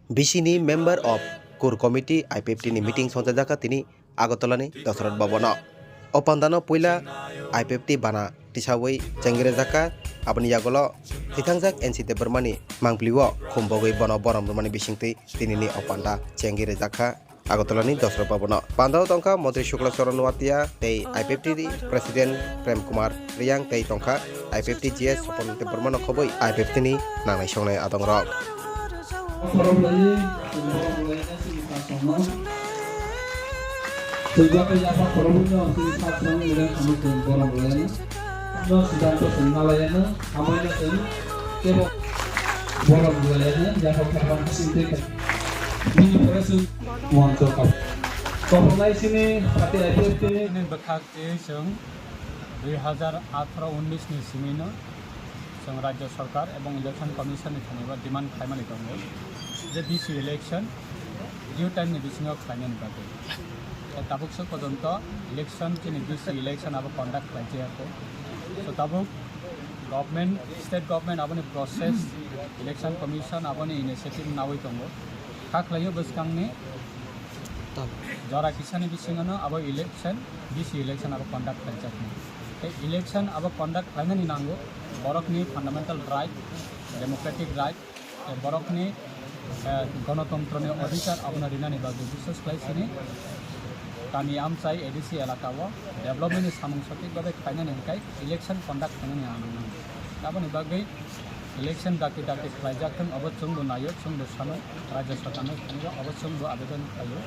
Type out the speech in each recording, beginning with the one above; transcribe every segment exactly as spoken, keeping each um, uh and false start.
B C ni member of core committee I P F T ni meeting songchajakha tini Agartala ni Dasarath Bhavan o. O panda no puila I P F T bana tisawi chengwi rwjakha, aboni yagulo thwithangjak N C Debbarma ni mangpili o khum bogwi bono borom rwmani bisingtwi tini ni o panda chengwi rwjakha. Agartala ni Dasarath Bhavan o. Panda o tongkha Montri Shukla Charan Noatia tei I P F T ni President Prem Kumar Reang tei tongkha I P F T G S Sopon Debbarma no khobwi I P F T ni nangnai songnai adong rok. Khorok lai, khorok lai na sini sa songno. Sejak ya pa khorok no sini sa song ni ran kami khorok lai na. No siddhanto sengna lai na, amai na seng kebo borok lai na ya pa khorok sini te. Bini pore sung Moncho kap. Kobolai sini pati I P F T ni. Ini bwkhak twi chwng dui hazar atharo unnish ni simi no chwng Rajya Sarkar ebong Election Commission ni thani bo demand khlaimani tongo je B C election due time ni bisingo khlainani bagwi. Tei tabuk swk pojonto election chini B C election abo conduct khlai jaya kho. So tabuk government, state government aboni process, Election Commission aboni initiative nawi tongo. Kha khlaio bwskangni jora kisani bisingono abo election, B C election abo conduct khlaijaknai. Tei election abo conduct khlainani nango borokni fundamental right, democratic right, tei borokni, eh, gonotontroni odhikar abono rinani bagwi, bishes khlai sini kami amchai A D C elaka o development ni samung sothik babe khlainani hwnkhe election conduct khlainani ang nango. Aboni bagwi election dakti dakti khlaijak thung, abo chwngbo naio, chwngbo sano, Rajya Sarkarno thangwi abo chwngbo abedon khlaio,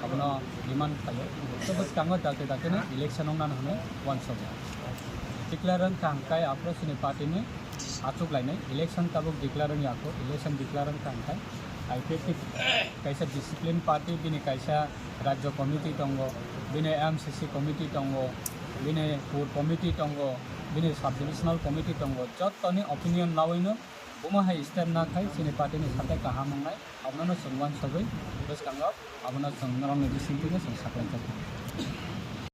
abono demand khlaio. So bwskango dakti dakti no election wng nani hwnwi uansukgo. Declare wngkha hwnkhe aphuru chini party ni achuk lainai, election tabuk declare wngya kho, election declare wngkha hwnkhe I P F T kaisa discipline party, bini kaisa Rajya Committee tongo, bini M C C committee tongo, bini Core Committee tongo, bini Sub Divisional Committee tongo, jottoni opinion lawino bomo hai step nakhai chini party ni sathai kaham wngnai, abono chwng uansugwi bwskango abono chwng norokni bisingtwino chwng saklaijak.